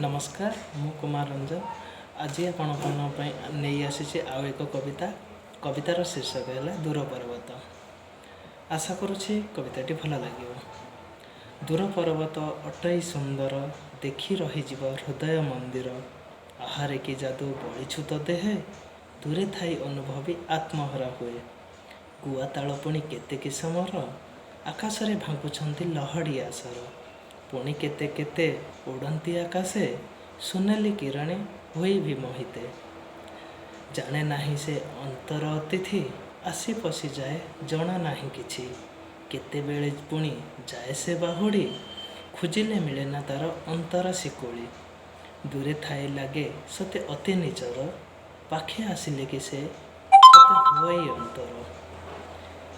ନମସ୍କାର, ମୁଁ କୁମାର ରଞ୍ଜନ। ଆଜି ଆପଣଙ୍କ ପାଇଁ ନେଇ ଆସିଛି ଆଉ ଏକ କବିତା। କବିତାର ଶୀର୍ଷକ ହେଲା ଦୂର ପର୍ବତ। ଆଶା କରୁଛି କବିତାଟି ଭଲ ଲାଗିବ। ଦୂର ପର୍ବତ ଅଟଇ ସୁନ୍ଦର, ଦେଖି ରହିଯିବ ହୃଦୟ ମନ୍ଦିର। ଆହାରେ କି ଯାଦୁ ବଳିଛୁ ତ ଦେହେ, ଦୂରେ ଥାଇ ଅନୁଭବି ଆତ୍ମହରା ହୁଏ। ଗୁଆ ତାଳ ପୁଣି କେତେ କିସମର, ଆକାଶରେ ଭାଙ୍ଗୁଛନ୍ତି ଲହଡ଼ି ଆସର। ପୁଣି କେତେ କେତେ ଉଡ଼ନ୍ତି ଆକାଶେ, ସୁନେଲି କିରଣେ ହୋଇ ବିମୋହିତେ। ଜାଣେ ନାହିଁ ସେ ଅନ୍ତର ଅତିଥି, ଆସି ପଶିଯାଏ ଜଣା ନାହିଁ କିଛି। କେତେବେଳେ ପୁଣି ଯାଏ ସେ ବାହୁଡ଼ି, ଖୋଜିଲେ ମିଳେନା ତାର ଅନ୍ତର ଶିକୁଳି। ଦୂରେ ଥାଇ ଲାଗେ ସତେ ଅତି ନିଜର, ପାଖେ ଆସିଲେ କି ସେ ସତେ ହୁଅଇ ଅନ୍ତର।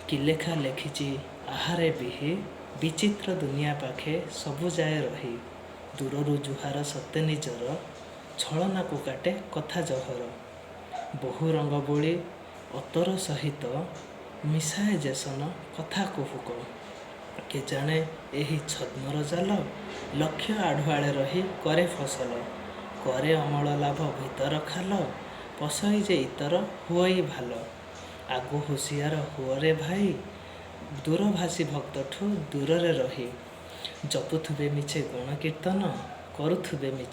କି ଲେଖା ଲେଖିଛି ଆହାରେ ବିହି, ବିଚିତ୍ର ଦୁନିଆ ପାଖେ ସବୁ ଯାଏ ରହି। ଦୂରରୁ ଜୁହାର ସତେ ନିଜର, ଛଳନାକୁ କାଟେ କଥା ଜହର। ବହୁ ରଙ୍ଗ ବୋଳି ଅତର ସହିତ, ମିଶାଏ ଯେସନ କଥା କୁହୁକ। କେଜାଣେ ଏହି ଛଦ୍ମର ଜାଲ, ଲକ୍ଷ୍ୟ ଆଢ଼ୁଆଳେ ରହି କରେ ଫସଲ। କରେ ଅମଳ ଲାଭ ଭିତର ଖାଲ, ପଶଇ ଯେ ଇତର ହୁଅଇ ଭାଲ। ଆଗୁ ହୁସିଆର ହୁଅରେ ଭାଇ, ଦୂରଭାଷୀ ଭକ୍ତଠୁ ଦୂରରେ ରହି। ଜପୁଥିବେ ମିଛେ ଗୁଣ କୀର୍ତ୍ତନ, କରୁଥିବେ ମିଛ